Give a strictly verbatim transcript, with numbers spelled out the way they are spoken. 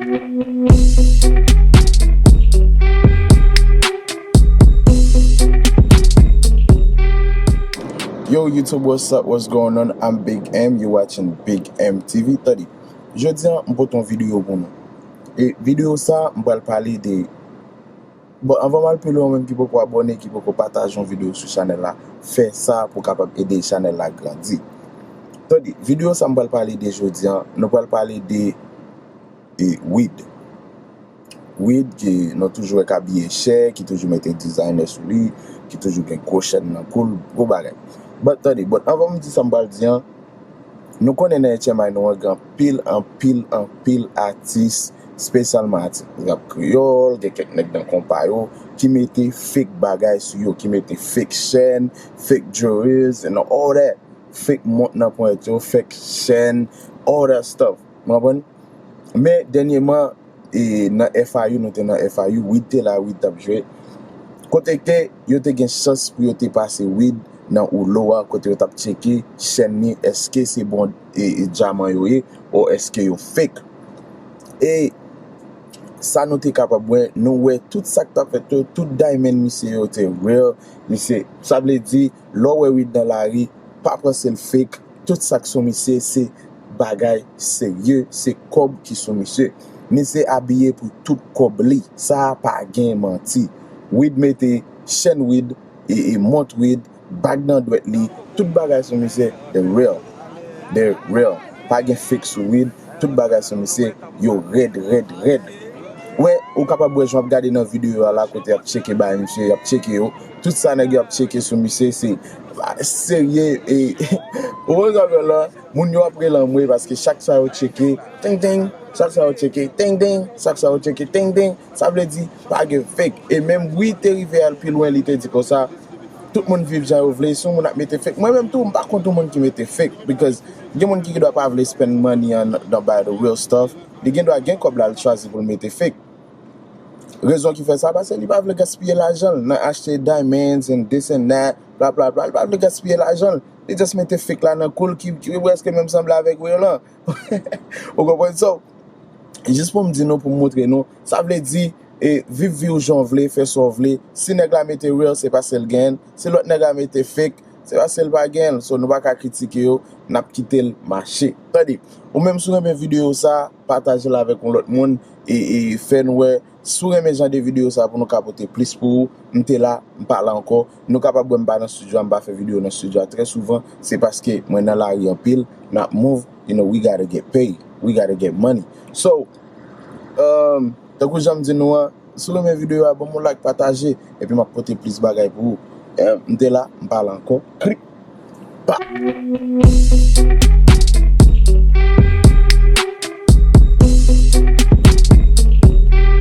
Yo, YouTube, what's up? What's going on? I'm Big M. You watching Big M T V. Tande, jodi a, m pote yon videyo pou nou. E videyo sa, m pral pale de Bon, anvan m al pi lwen, ou menm ki poko abòne, ki poko pataje yon videyo sou chanèl la, fè sa pou w kapab ede chanèl la grandi. Tande, videyo sa m pral pale de jodi a, nou pral pale de e, weed. Weed ki nou toujou wè k abiye chè, ki toujou mete designer sou li, ki toujou gen gwo chèn nan kou l, gwo bagay. But tande, but anvan m di sa m pral di a, nou konnen nan H M I nou an gen anpil, anpil, anpil atis, espesyalman atis rap kreyòl, gen kèk nèg nan konpa yo ki mete fake bagay sou yo, ki mete fake chèn, fake jewelries and all that, fake mont nan ponyèt yo, fake chèn, all that stuff. Ou konprann? Men dènyèman, e, nan F I U, nou te nan F I U, weed te la, weed t ap jwe. Kote ke yo te gen chans pou yo te pase weed nan woulo a, kote yo t ap tcheke chèn li, èske se bon, e, e, dyaman yo ye, ou èske yo fake. E sa nou te kapab wè, nou wè tout sa k t ap fèt yo, tout diamond misye yo te real, misye, sa vle di, lè w wè weed nan lari, pa panse l fake, tout sa k sou misye se bagay serye, se kòb ki sou misye. Misye abiye pou tout kòb li, sa a pa gen manti. Weed mete chèn weed, e, e mont weed, bag nan dwèt li, tout bagay sou misye, they real. They real. Pa gen fake sou weed, tout bagay sou misye, yo rèd, rèd, rèd. Wè, ou kapab wè jan w ap gade nan videyo a la kote y ap tcheke bagay misye, y ap tcheke yo. Tout sa nèg yo ap tcheke sou misye, se, ah, serye, e, ou wè sa m fè la, moun yo ap rele anmwe paske chak sa yo tcheke, teng, teng, chak sa yo tcheke, teng, teng, chak sa yo tcheke, teng, teng, sa vle di, pa gen fake. E menm Bri te rive al pi lwen, li te di konsa, tout moun viv jan yo vle, si yon moun ap mete fake. Mwen menm tou, m pa kont yon moun ki mete fake, because gen moun ki gendwa pa vle spend money on, on buy the real stuff. Li gendwa gen kòb la, l chwazi pou l mete fake. Rezon ki fè sa, paske li pa vle gaspiye lajan l nan achte diamonds and this and that, bla, bla, bla. Li pa vle gaspiye lajan l. Li just mete fake la nan kou l ki, ki prèske menm sanble avèk real lan. Ou konprann? So, jis pou m di nou, pou m montre nou, sa vle di, e, viv vi w jan w vle, fè sa w vle. Si nèg la mete real, se paske l genyen l. Si lòt nèg la mete fake, se paske l pa genyen l. So, nou pa ka kritike yo, n ap kite l mache. Tande, ou menm si w renmen videyo sa, pataje l avèk yon lòt moun, e, e fè n wè si w renmen jan de videyo sa pou nou ka pote plis pou ou. M te la, m pa la ankò. Nou kapab wè m pa nan estidyo a, m pa fè videyo nan estidyo a trè souvan. Se paske mwen nan lari anpil, n ap move, you know, we gotta get paid, we gotta get money. So, um, tankou jan m di nou an, si w renmen videyo a, ban m yon like, pataje, epi m ap pote plis bagay pou ou. Eh, m te la, m pa la ankò. Klik. Pa.